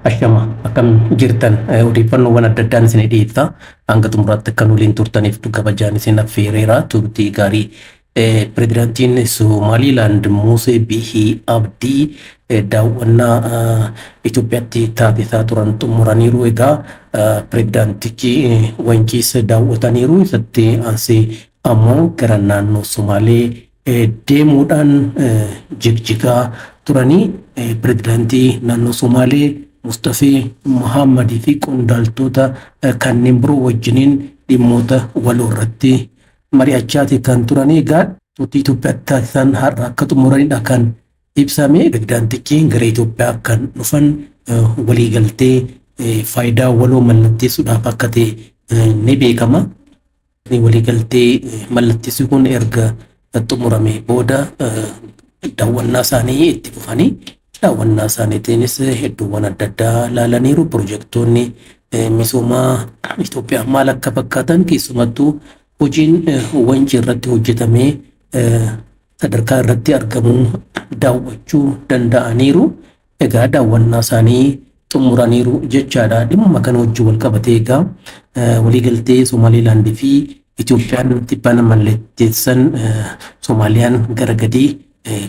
Ashama akkam jirtan odeeffannoowwan adda addaan isin dhiyeessa. Hanga xumuraatti akka nu waliin turtaniif kabajaan isin affeereera. Turtii gaarii. Pireezidaantiin Somaaliilaand Muusee Biihii Abdii daawwannaa Itoophiyaatti taasisaa turan xumuraniiru. Egaa pireezidaantichi Wanciis daawwataniiru. Isatti aansee ammoo gara naannoo Somaalee deemuudhaan jigjigaa turanii pireezidaantii naannoo Somaalee Mustafee Muhammadii fi qondaaltota kanneen biroo wajjiniin dhimmoota waloo irratti mari'achaati kan turanii. Egaa turtii Itoophiyaatti taasisan har'a akka xumuranidha kan ibsame. Pireezidaantichi gara Itoophiyaa kan dhufan waliigaltee faayidaa waloo mallatteessuudhaaf akka ta'e ni beekama. Waliigaltee mallatteessuu kun erga xumurame booda daawwannaa isaanii itti fufanii daawwannaa isaaniitiinis hedduuwwan adda addaa ilaalaniiru. Pirojektoonni misoomaa Itoophiyaa maal akka fakkaatan, keessumattuu hojiin Wancii irratti hojjetamee sadarkaa irratti argamu daawwachuu danda'aniiru. Egaa daawwannaa isaanii xumuraniiru jechaadha. Dhimma kana wajjin wal qabatee egaa waliigaltee Somaaliilaandii fi Itoophiyaan tibbana mallatteessan Somaaliyaan gara gadii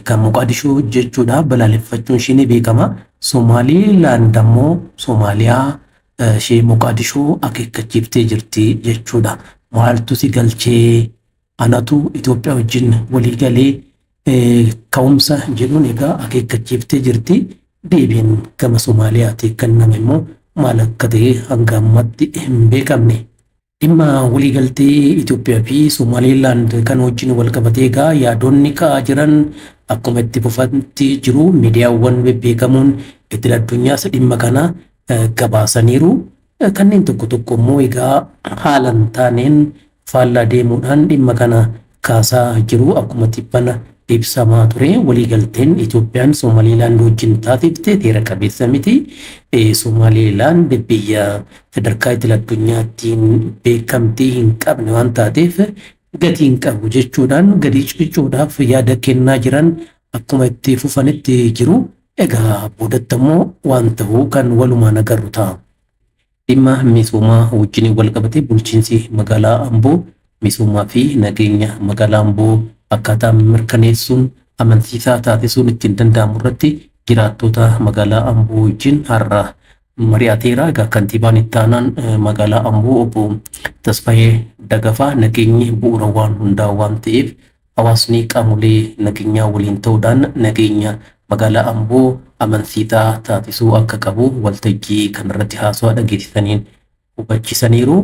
kan Moqaadishoo jechuudha balaaleffachuun ishee ni beekama. Somaaliilaand ammoo Somaaliyaa ishee Moqaadishoo akeekkachiiftee jirti jechuudha. Maaltu si galchee, anatu Itoophiyaa wajjin waliigalee ka'umsa jedhuun egaa akeekkachiiftee jirti. Deebiin gama Somaaliyaatti kenname immoo maal akka ta'e hanga ammaatti hin beekamne. Dhimma waliigaltee Itoophiyaa fi Somaaliilaand kan wajjin wal qabatee egaa yaadonni ka'aa jiran akkuma itti fufatti jiru. Miidiyaawwan bebbeekamoon idil addunyaas dhimma kana gabaasaniiru. Kanneen tokko tokko immoo egaa haala hin taaneen faallaa deemuudhaan dhimma kana kaasaa jiru. Akkuma tibbana ibsamaa ture, waliigalteen Itoophiyaan Somaaliilaand wajjin taasifte seera qabeessa miti. Somaaliilaand biyya sadarkaa idil addunyaattiin beekamtii hin qabne waan taateef gatii hin qabu jechuudhaan gadi cicuudhaaf yaada kennaa jiran akkuma itti fufanitti jiru. Egaa boodatti immoo waan ta'u kan walumaan agarru ta'a. Dhimma misoomaa wajjin wal qabatee bulchiinsi magaalaa Amboo misoomaa fi nageenya magaalaa Amboo akkaataa mirkaneessuun amansiisaa taasisuun ittiin danda'amu irratti jiraattota magaalaa Amboo wajjin har'a mari'ateera. Egaa kantiibaan itti aanaan magaalaa Amboo obbo Tasfaayee Dagafaa nageenyi bu'uura waan hundaa waan ta'eef hawaasni qaamolee nageenyaa waliin ta'uudhaan nageenya magaalaa Amboo amansiisaa taasisuu akka qabu waltajjii kanarratti haasawaa dhageessisaniin hubachiisaniiru.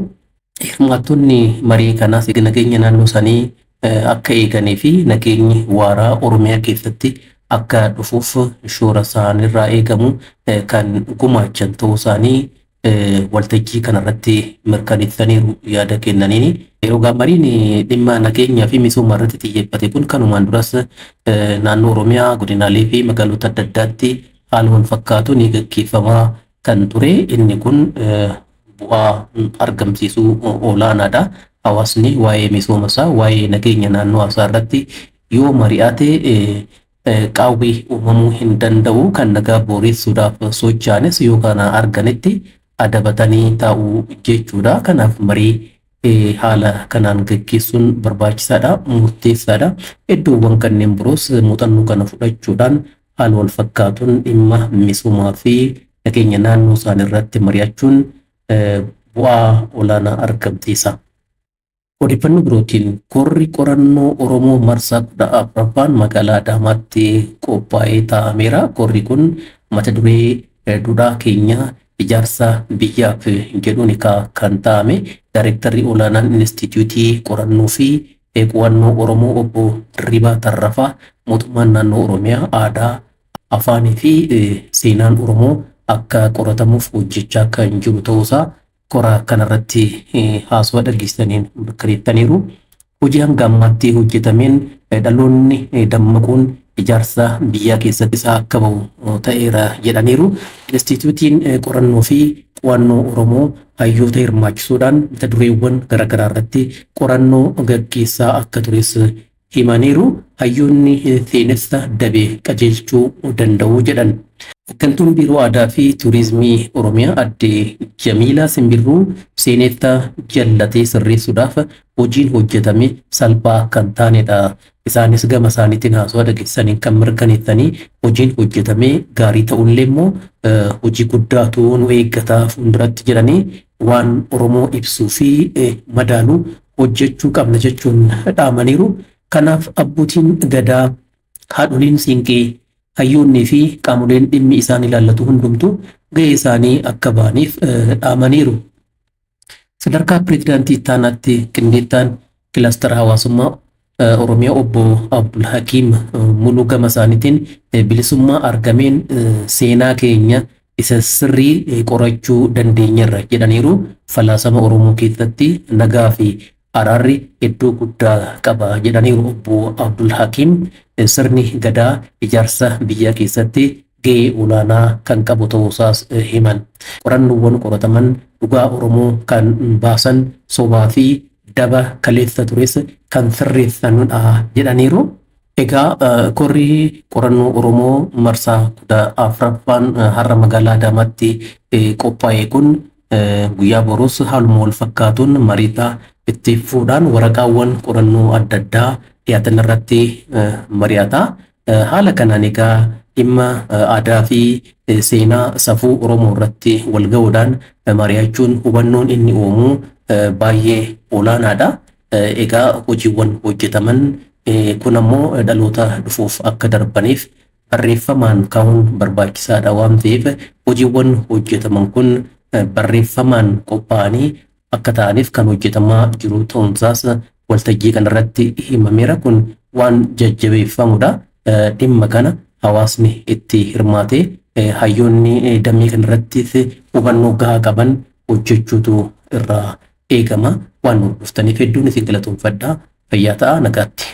Hirmaattonni marii kanaas nageenya naannoo isaanii akka eeganii fi nageenyi waaraa Oromiyaa keessatti akka dhufuuf shoora isaanirraa eegamu kan gumaachan ta'uu isaanii waltajjii kanarratti mirkaneessaniiru yaada kennaniini. Yeroo mariin dhimma nageenyaa fi misooma irratti xiyyeeffate kun kanumaan duras naannoo Oromiyaa godinaalee fi magaalota adda addaatti haala wal fakkaatu ni gaggeeffamaa kan ture. Inni kun bu'aa argamsiisuu olaanaadha. Hawaasni waa'ee misooma isaa, waa'ee nageenya naannoo isaa irratti yoo mari'ate qaawwi uumamuu hin danda'u. Kan nagaa booressuudhaaf socho'anis yoo kana arganitti adabatanii taa'uu jechuudha. Kanaaf marii haala kanaan gaggeessuun barbaachisaadha, murteessaadha. Iddoowwan kanneen biroos muuxannoo kana fudhachuudhaan haala wal fakkaatuun dhimma misoomaa fi nageenya naannoo isaanii irratti mari'achuun bu'aa olaanaa argamsiisa. Odeeffannoo birootiin korri qorannoo Oromoo marsaa 14ffaan magaalaa Adaamaatti qophaa'ee taa'ameera. Korri kun mata duree duudhaa keenya ijaarsa biyyaaf jedhuun kan taa'ame. Daayirektarri olaanaan Inistituutii Qorannoo fi Qo'annoo Oromoo obbo Dirribaa Tarrafaa mootummaan naannoo Oromiyaa aadaa, afaanii fi seenaan Oromoo akka qoratamuuf hojjechaa kan jiru ta'uusaa kora kanarratti haasawaa dhageessisaniin mirkaneessaniiru. Hojii hanga ammaatti hojjetameen dhaloonni dammaquun ijaarsa biyyaa keessatti isaa akka bahu ta'eera jedhaniiru. Inistituutiin qorannoo fi qo'annoo Oromoo hayyoota hirmaachisuudhaan mata dureewwan garaagaraa irratti qorannoo gaggeessaa akka tures himaniiru. Hayyoonni seenessa dabe qajeelchuu danda'u jedhan. Hooggantuun Biiroo Aadaa fi Turizimii Oromiyaa Aadde Jamiilaa Simbirruu seenetta jallatee sirreessuudhaaf hojiin hojjetame salphaa kan taanedha. Isaanis gama isaaniitiin haasawaa dhageessaniin kan mirkaneessanii hojiin hojjetame gaarii ta'ullee immoo hojii guddaatu nu eeggata fuulduratti jedhanii waan Oromoo ibsuu fi madaalu hojjechuu qabna jechuun dhaamaniiru. Kanaaf abbootiin gadaa, haadholiin siinqee, hayyoonnii fi qaamoleen dhimmi isaan ilaallatu hundumtu gahee isaanii akka ba'aniif dhaamaniiru. Sadarkaa pireezidaantii ittaanaatti qindeessaan kilaastara hawaasummaa Oromiyaa obbo Abdulhakiim Muluu gama isaaniitiin bilisummaa argameen seenaa keenya isa sirrii qorachuu dandeenyerra jedhaniiru. Falaasama Oromoo keessatti nagaa fi araarri iddoo guddaa qaba jedhaniiru obbo Abdulhakiim. Sirni gadaa ijaarsa biyyaa keessatti gahee olaanaa kan qabu ta'uusaas himan. Qorannoowwan qorataman dhugaa Oromoo kan baasan sobaa fi daba kaleessa tures kan sirreessanudha jedhaniiru. Egaa korri qorannoo Oromoo marsaa 14ffaan har'a magaalaa Adaamaatti qophaa'e kun guyyaa boruus haaluma wal fakkaatuun mariitaa itti fuudhaan waraqaawwan qorannoo adda addaa dhiyaatan irratti mari'ata. Haala kanaan egaa dhimma aadaa fi seenaa safuu Oromoo irratti wal ga'uudhaan mari'achuun hubannoon inni uumu baay'ee olaanaadha. Egaa hojiiwwan hojjetaman kun ammoo dhaloota dhufuuf akka darbaniif barreeffamaan kaa'uun barbaachisaadha waan ta'eef hojiiwwan hojjetaman kun barreeffamaan qophaa'anii akka ta'aniif kan hojjetamaa jiru ta'uunsaas waltajjii kanarratti himameera. Kun waan jajjabeeffamudha. Dhimma kana hawaasni itti hirmaatee hayyoonni damee kanarratti hubannoo gahaa qaban hojjechuutu irraa eegama. Waan hordoftaniif hedduun isin galatoomfadha. Fayyaa ta'aa, nagaatti.